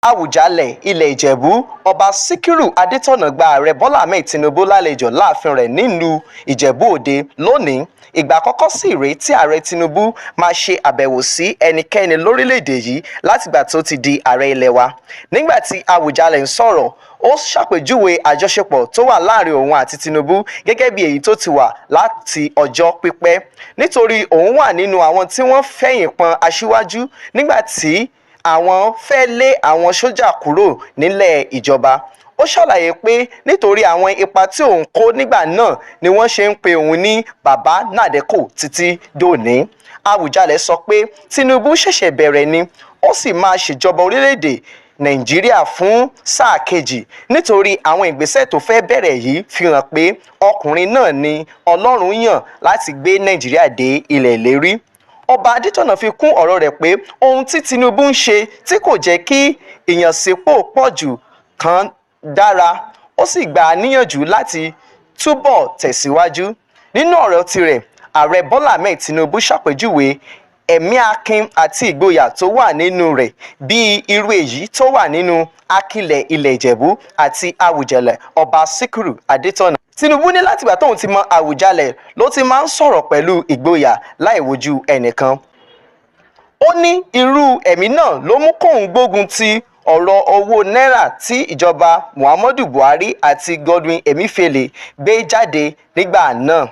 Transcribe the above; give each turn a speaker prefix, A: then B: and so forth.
A: Àwùjalẹ̀ ilẹ̀ Ìjẹ̀bú, Ọba Síkírù Adétọ̀nà gba Ààrẹ Bọ́lá Ahmed Tinubu lálejò láàfin rẹ̀ nílùú Ìjẹ̀bú Òde lónìí. Ìgbà àkọ́kọ́ sì rèé tí Ààrẹ Tinubu máa ṣe àbẹ̀wò sí ẹnikẹ́ni lórílẹ̀-èdè yìí látìgbà tó ti di ààrẹ ilẹ̀ wa. Nígbà tí Àwùjalẹ̀ ń sọ̀rọ̀, ó ṣàpèjúwe àjọṣepọ̀ tó wà láàrin òun àti Tinubu gẹ́gẹ́ bí èyí tó ti wà láti ọjọ́ pípẹ́, nítorí òun wà nínú àwọn tí wọ́n fẹ̀yìn pọ́n Aṣíwájú nígbà tí àwọn fẹ́ lé àwọn sójà kúrò nílẹ̀ ìjọba. Ó ṣàlàyé pé nítorí àwọn ipa tí òun kó nígbà náà ni wọ́n ṣe ń pe òun ní Bàbá Nàdẹ́kò títí dòní. Àwùjalẹ̀ sọ pé Tinubu ṣẹ̀ṣẹ̀ bẹ̀rẹ̀ ni, ó sì máa ṣèjọba orílẹ̀-èdè Nàìjíríà fún sáà kejì, nítorí àwọn ìgbésẹ̀ tó fẹ́ bẹ̀rẹ̀ yìí fi hàn pé ọkùnrin náà ni Ọlọ́run yàn láti gbé Nàìjíríà dé ilẹ̀ ìlérí. Ọba Adétọ̀nà fi kún ọ̀rọ̀ rẹ̀ pé ohun tí Tinubu ń ṣe tí kò jẹ́ kí ìyànsípò pọ̀jù kan dára, ó sì gbà á níyànjú láti túbọ̀ tẹ̀síwájú. Nínú ọ̀rọ̀ tirẹ̀, Ààrẹ Bọ́lá Ahmed Tinubu ṣàpèjúwe ẹ̀mí akin àti ìgboyà tó wà nínú rẹ̀ bíi irú èyí tó wà nínú Akílẹ̀ ilẹ̀ Ìjẹ̀bú àti Àwùjalẹ̀ Ọba Síkírù Adétọ̀nà. Tinubu ní látìgbà tóun ti mọ Àwùjalẹ̀ ló ti máa ń sọ̀rọ̀ pẹ̀lú ìgboyà láì wojú ẹnìkan. Ó ní irú ẹ̀mí náà ló mú kóun gbógun ti ọ̀rọ̀ owó náírà tí ìjọba Muhammadu Buhari àti Godwin Emefiele gbé jáde nígbà náà.